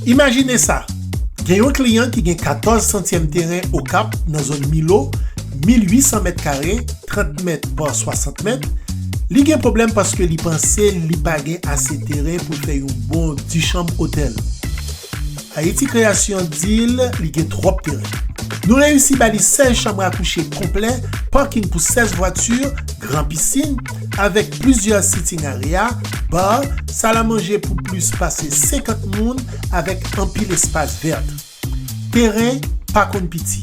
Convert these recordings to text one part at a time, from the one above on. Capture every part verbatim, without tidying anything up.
Imajine sa, gen yon kliyan ki gen katòz santyèm teren Okap nan zòn Milo, mil uit san mèt kare, trant mèt pa swasant mèt. Li gen pwoblèm paske li panse li pa gen ase teren pou l fè yon bon dis chanm otèl. Ayiti Kreyasyon di l li gen twòp teren. Nou reyisi ba li sèz chanm a kouche konplè, pakin pou sèz vwati, gran pisin, avèk plizyè sitting area, bar, sal a manje pou plis pase senkant moun, avèk anpil espas vèt. Teren pa konn piti.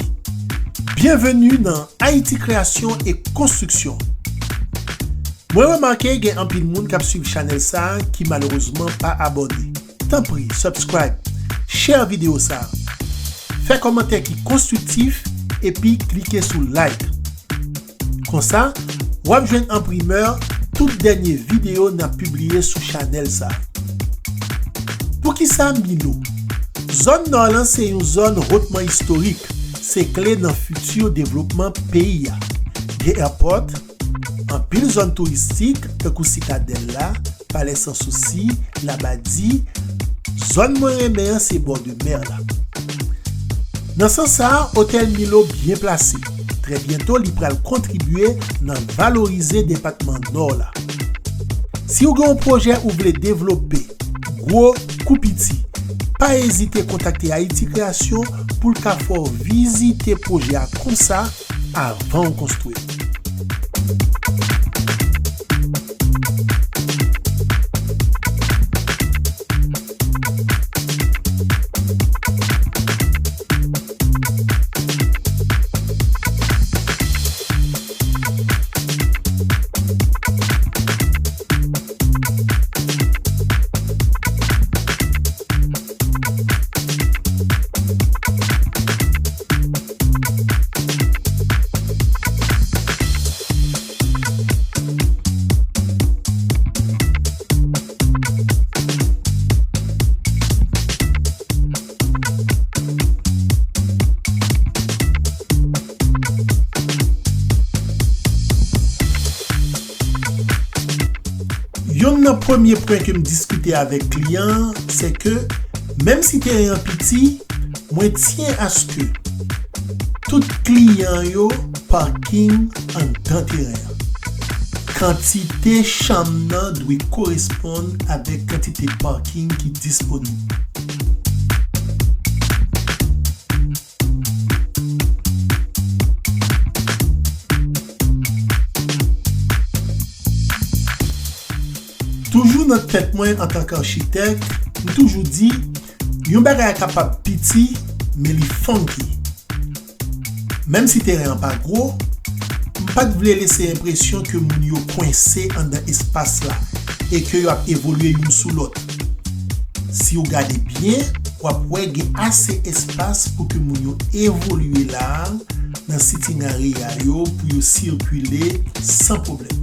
Byenveni nan Ayiti Kreyasyon e Konstriksyon. Mwen remake gen anpil moun k ap swiv chanèl sa a ki malerezman pa abòne. Tanpri, subscribe, share videyo sa a. Fè kòmantè ki konstriktif epi klike sou like. Konsa, w ap jwenn an primè tout dènye videyo n ap pibliye sou chanèl sa a. Poukisa Milo? Zòn Nò lan se yon zòn hotman istorik. Se kle nan fiti devlopman peyi a. Gen airport, anpil zòn touristik, tankou Sitadèl la, Palè Sansousi, Labadi. Zòn mwen renmen an se bò de mè la. Nan sans sa a, otèl Milo byen plase. Trè byento, li pral kontribye nan valorize depatman Nò la. Si w gen yon pwojè ou vle devlope, gwo kou piti, pa ezite kontakte Ayiti Kreyasyon pou l ka fè w vizite pwojè a konsa avan w konstwi. Youn nan premye pwen ke m diskite avèk kliyan an, se ke menm si teren an piti, mwen tyen aske tout kliyan yo pakin anndan teren an. Kantite chanm nan dwe koresponn avèk kantite pakin ki disponib. Toujou nan tèt mwen antanke achitèk, m toujou di, yon bagay kapab piti, men li funky. Menm si teren an pa gwo, m pa t vle lese enpresyon ke moun yo kwense anndan espas la e ke yo ap evolye youn sou lòt. Si w gade byen, w ap wè gen ase espas pou ke moun yo evolye la a nan sitting area yo pou yo sikile san pwoblèm.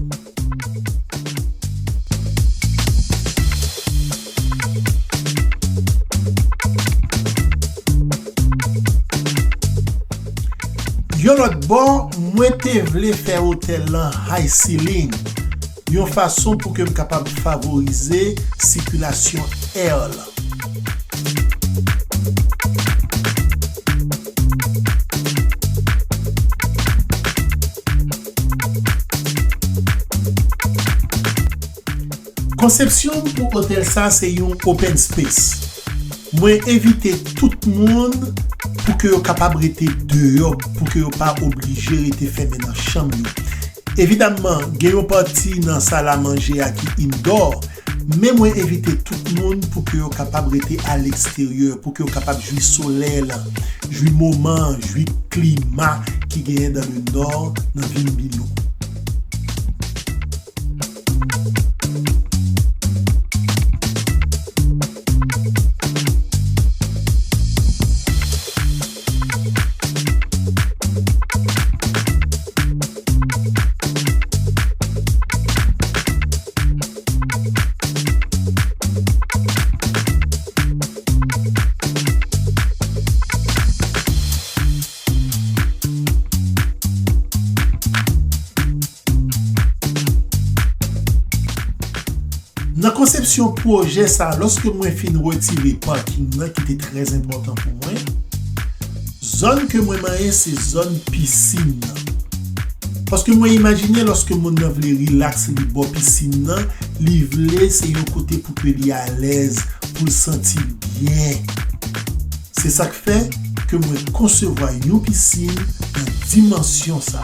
Yon lòt bò, mwen te vle fè otèl lan high ceiling, yon fason pou ke m kapab favorize sikilasyon air lan. Konsepsyon m pou otèl sa se yon open space. Mwen envite tout moun pou ke yo kapab rete deyò, pou ke yo pa oblije rete fèmen nan chanm yo. Evidamman, gen yon pati nan sal a manje a ki indoor, men mwen envite tout moun pou ke yo kapab rete a leksteryè, pou ke yo kapab jwi solèy lan, jwi moman an, jwi klima ki genyen dans le nord nan vil Milo. Yon pwojè sa, lòske mwen fin retire paking nan ki te trè enpòtan pou mwen, zòn ke mwen manyen se zòn pisin nan. Paske mwen imajine lòske moun nan vle rilaks li bò pisin nan, li vle se yon kote pou ke li alèz, pou l santi l byen. Se sa k fè ke mwen konsevwa yon pisin nan dimansyon sa.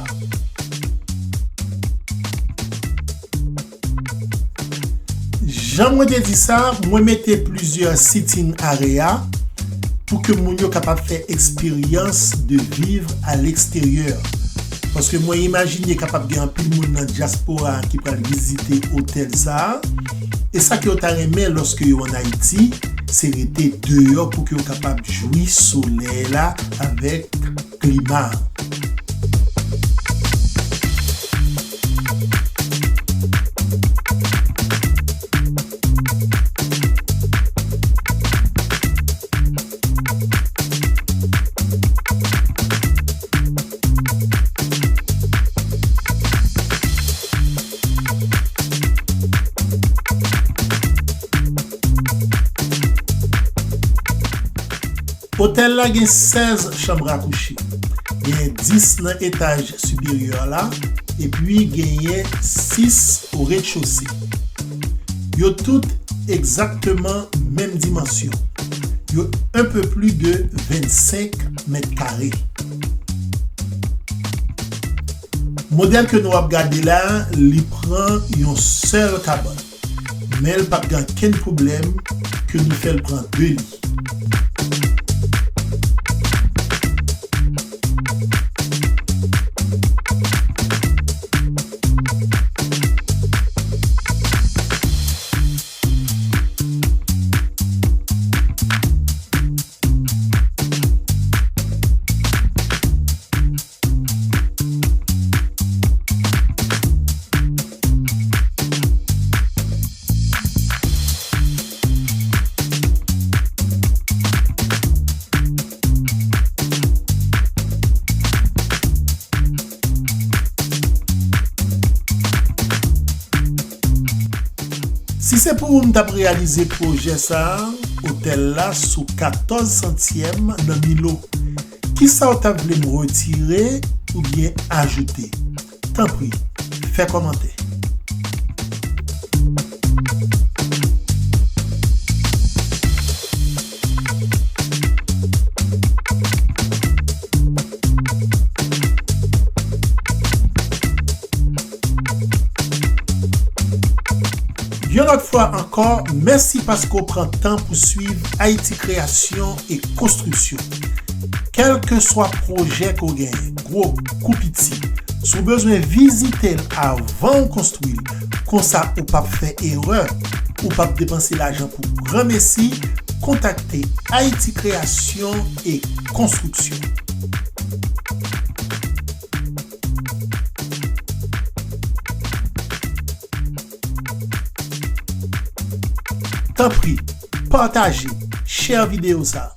Jan mwen te di sa, mwen mete plizyè sitting area pou ke moun yo kapab fè eksperyans de vivre à l'extérieur. Paske mwen imajine kapab gen anpil moun nan dyaspora a ki pral vizite otèl sa a. E sa ke yo ta renmen lòske yo ann Ayiti, se rete deyò pou ke yo kapab jwi solèy la avèk klima. Otèl la gen sèz chanm a kouche. Genyen dis nan etaj siperyè la, epi genyen sis o rez-de-chaussée. Yo tout egzakteman menm dimansyon. Yo un peu plus de vennsenk mèt kare. Modèl ke nou ap gade la, li pran yon sèl kabann. Men l p ap gen okenn pwoblèm ke nou fè l pran de li. Si se pou ou, m t ap reyalize pwojè sa a, otèl la sou katòz santyèm nan Milo. Kisa w t ap vle m retire oubyen ajoute? Tanpri, fè kòmantè. Yon lòt fwa ankò, mèsi paske w pran tan pou swiv Ayiti Kreyasyon e Konstriksyon. Kèlkeswa pwojè ke w genyen, gwo kou piti, si w bezwen vizite l avan w konstwi l, konsa ou p ap fè erè, ou p ap depanse lajan pou granmesi, kontakte Ayiti Kreyasyon e Konstriksyon. Tanpri, pataje, share videyo sa.